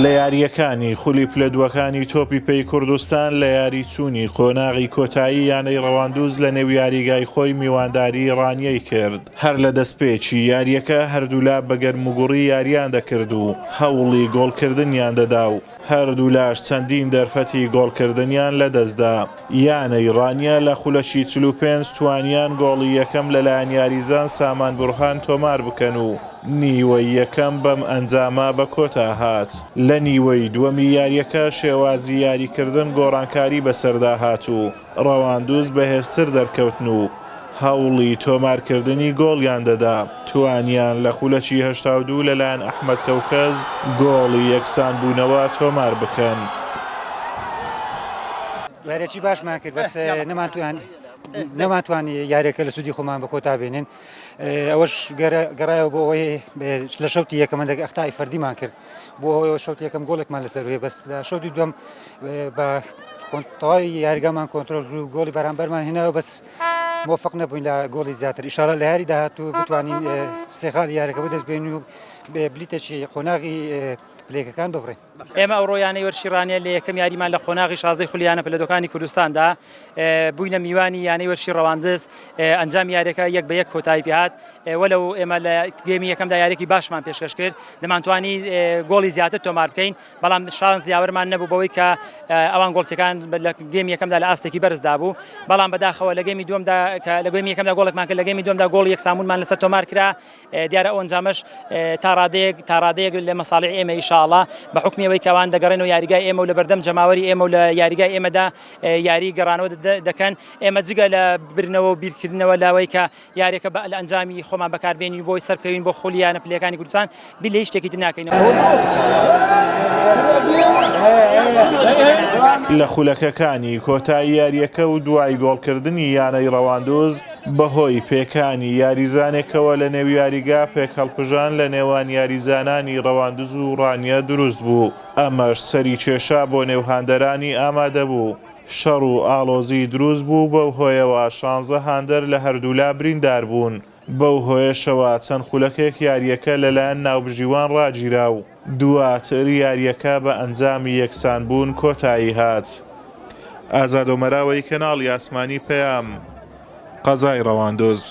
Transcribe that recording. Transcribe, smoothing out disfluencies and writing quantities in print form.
لە یارییەکانی خولی پلە دووەکانی تۆپی پێی کوردستان لە یاری چوونی قۆناغی کۆتایی یانەی ڕەواندوز لە نێو یاریگای خۆی میوانداری ڕانیەی کرد. هەر لە دەستپێکی یارییەکە هەردوولا بە گەرموگوڕی یارییان دەکرد و هەوڵی گۆڵکردنیان دەدا و هەردوولاش چەندین دەرفەتی گۆڵکردنیان لەدەستدا. یانەی ڕانیە لە خولەکی 45 توانیان گۆڵی یەکەم لەلایەن یاریزان سامان بورهان تۆمار بکەن و نیوەی یەکەم بەم ئەنجامە بە کۆتا هات. لە نیوەی دووەمی یارییەکە شێوازی یاریکردن گۆڕانکاری بەسەردا هات و ڕەواندوز بەهێزتر دەرکەوتن و هەوڵی تۆمارکردنی گۆڵیان دەدا، توانیان لە خولەکی 82 لەلایەن ئەحمەد کەوکەز گۆڵی یەکسانبوونەوە تۆمار بکەن. یاریی باشمان کرد بەس نەمانتوانی یاریەکە لە سوودی خۆمان بە کۆتا بێنین ئەوەش گەڕایەوە بۆ ئەوەی لە شەوتی یەکەمە دەگە ئەختای فەردیمان کرد بۆ ئەوەی شەوتی یەکەم گۆڵێکمان لەسەر بێ بەس لە شەوتی دووەم بە تەواوی یاریگامان کۆنترۆل و گۆڵی بەرامبەرمان هێناوە بەس مۆفق نەبووین لە گۆڵی زیاتر ئیشاڵە لە یاری داهاتوو بتوانین سێ خاڵی یاریەکە بەدەست بێنین و بلیتێکی قۆناغی پلەیەکەکان ببڕین. ئێمە ئەوڕۆ یانەی وەرشی ڕانیە لە یەکەم یاریمان لە قۆناغی شازدەی خولی یانە پلەدۆکانی کوردستاندا بووینە میوانی یانەی وەرشی ڕەواندز ئەنجام یاریەکە یەک بە یەک کۆتایی پێهات وەلو ئێمە لە گێمی یەکەمدا یاریێکی باشمان پێشکەش کرد دەمانتوانی گۆڵی زیاتر تۆمار بکەین بەڵام شانس یاوەرمان نەبوو بەوەی کە ئەوان گۆڵچەکان لە گێمی یەکەمدا لە ئاستێکی بەرزدا بوو بەڵام بەداخەوە لە گێمی دووەمدا کە لە گێمی یەکەمدا گۆڵێکمان کرد لە گێمی دووەمدا گۆڵی یەکسانبوونمان لەسەر تۆمار کرا دیارە ئەو ئەنجامەش تا ڕادەیەک تا ڕادەیەک لە مەساڵی ئێمە ئیشاڵا بە حکمی ئەوەی کەوان دەگەڕێنەوە یاریگای ئێمە و لە بەردەم جەماوەری ئێمە و لە یاریگای ئێمەدا یاری گەڕانەوە دەکەن ئێمە جگە لە برنەوە و بیرکردنەوە لاوەی کە یاریەکە بە لە ئەنجامی خۆمان بەکاربێنین بۆی سەرکەوین بۆ خولی یانە پلەکانی کوردستان بیر لە هیچ شتێکی تر ناکەینەوە. لە خولەکەکانی کۆتایی یارییەکە و دوای گۆڵکردنی یانەی ڕەواندوز، بەهۆی پێکانی یاریزانێکەوە لە نێو یاریگا پێکهەڵپژان لە نێوان یاریزانانی ڕەواندز و ڕانیە دروست بوو، ئەمەش سەری کێشا بۆ نێو هاندەرانی ئامادەبوو، شەڕ و ئاڵۆزی دروست بوو بەو هۆیەوە شانزە هاندەر لە هەردوولا بریندار بوون، بەو هۆیەشەوە چەند خولەکێک یارییەکە لەلایەن ناوبژیوان ڕاگیرا و دواتر یارییەکە بە ئەنجامی یەکسانبوون کۆتایی هات. ئازاد ئۆمەراوەی کەناڵی ئاسمانی پەیام، قەزای ڕەواندوز.